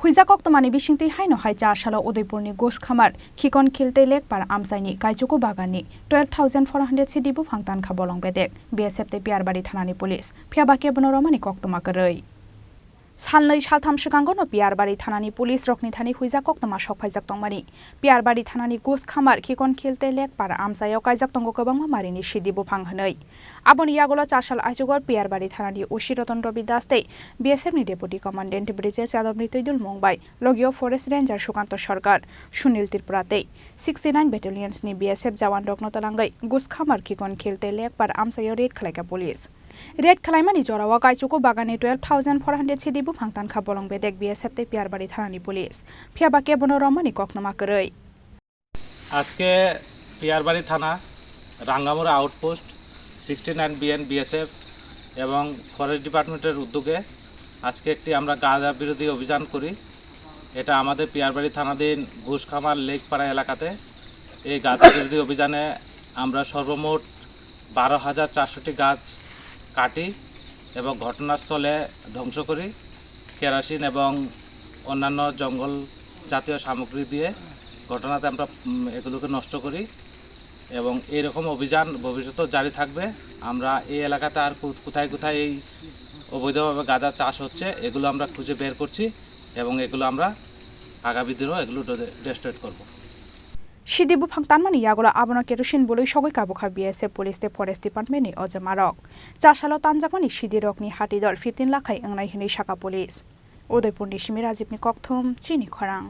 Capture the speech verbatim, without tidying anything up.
Huijak koktwmani bisingtwi haino hai char salo Udaipurni Guskhamar, Khikonkhil tei Lekpar amchaini Kaichuku baganni twelve thousand four hundred sidi buphang tankha bolong bedek B S F tei Piyarbari thanani police, phiyaba kebono romani koktwma kwrwi. Salnwi saltham swkangono Piyarbari thanani police rokni thani huijak koktwma sokphaijak tongmani. Piyarbari thanani Guskhamar, Khikonkhil tei Lekpar amchaio kaijak tongo kwbangma marini sidi buphang hwnwi. Aboni yagulo char sal aichugo Piyarbari thanani O C Roton Robi Das tei B S F ni Deputy Commandant Brijesh Yadav ni twidul mung bai logio Forest Ranger Sukanto Sarkar, Sunil Tripura tei sixty nine Battalions ni B S F jawan rokno twlangwi Guskhamar, Khikonkhil tei Lekpar amchaio raid khlaikha police. Raid khlaimani jorao Kaichuku baganni twelve thousand four hundred sidi buphang tankha bolong bedek B S F tei Piyarbari thanani police. Phiyaba kebono romani koktwma kwrwi. আজকে পিয়ারবাড়ি থানা, Rangamura outpost, sixty nine BN BSF এবং forest ডিপার্টমেন্টের উদ্যোগে আজকে একটি আমরা গাঁজা বিরোধী অভিযান করি। এটা আমাদের পিয়ারবাড়ি থানাধীন ঘুষখামার লেকপাড়া এলাকাতে। এই গাঁজা বিরোধী অভিযানে আমরা সর্বমোট বারো হাজার চারশোটি গাছ কাটি এবং ঘটনাস্থলে ধ্বংস করি। কেরাসিন এবং অন্যান্য জঙ্গল জাতীয় সামগ্রী দিয়ে ঘটনাতে আমরা, উম, এগুলোকে নষ্ট করি এবং এইরকম অভিযান ভবিষ্যতেও জারি থাকবে। আমরা এই এলাকাতে আর কো-, কোথায় কোথায় এই অবৈধভাবে গাঁজা চাষ হচ্ছে, এগুলো আমরা খুঁজে বের করছি এবং এগুলো আমরা আগামী দিনেও এগুলো ডে-, ডেস্ট্রয়েড করব। Sidi buphang tanmani yagulo abono kerosene bului sogwi kabukha B S F police tei forest department ni ojomarok. Chasalo tanjakmani sidi rokni hati dor fifteen lakh hai wngnai hwnwi saka police. Udaipurni simi Rajibni kokthum, chini khorang.